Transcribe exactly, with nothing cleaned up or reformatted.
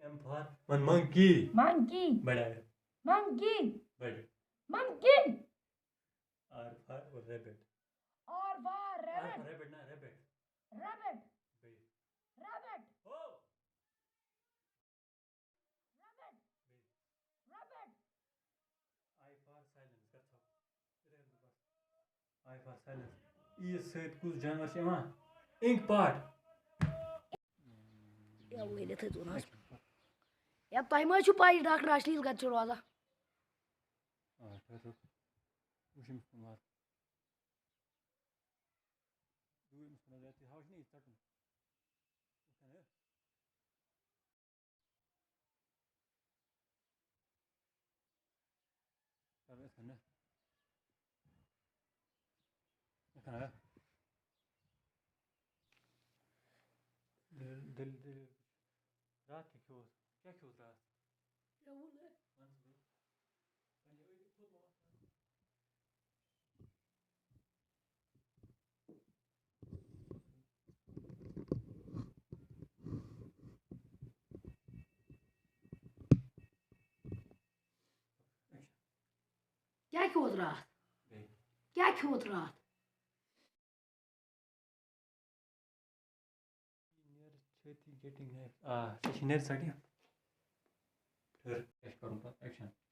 M for one monkey. Monkey. بڑاو. Monkey. بڑ. Monkey. R for rabbit. R for R for rabbit. Rabbit نا rabbit. Rabbit. بیٚیہِ. Rabbit. ہو. Rabbit. Rabbit. I for silence. کر ژھۄپ. I for silence. E یس سۭتۍ کُس جانور چھُ یِوان؟ Ink pot. یا وٲلِتھ حظ ووٚن حظ. یا تۄہہِ ما چھُو پَے ڈاکٹر اشلیٖل کَتہِ چھُ روزان؟ آ، ٹھٔہر، ٹھٔہر. وٕچھ أمِس کُن وار. دِیِو أمِس کُن نظر، تُہۍ ہاوان چھِو نہ یہِ ژَٹُن. یِتھ کٔنۍ، ہہ؟ کَرو یِتھ کٔنۍ، نہ؟ یِتھ کٔنۍ، ہہ؟ دٔلیٖل، دٔلیٖل، دٔلیٖل. راتھ کیٛاہ کھیوٚوُس؟ کیٛاہ کھیوٚوُس راتھ؟ مےٚ ووٚن نہ. وَن ژٕ مےٚ. وۄنۍ یہِ أنِتھ کوٚت ووت؟ کیٛاہ کھیوٚوُتھ راتھ؟ بیٚیہِ. کیٛاہ کھیوٚوُتھ راتھ؟ نیر چھٲتی getting knife. آ، ژےٚ چھِ نیر ژَٹہِ. ٹھٔہر، کیٛاہ چھِ کَرُن پَتہٕ؟ Action.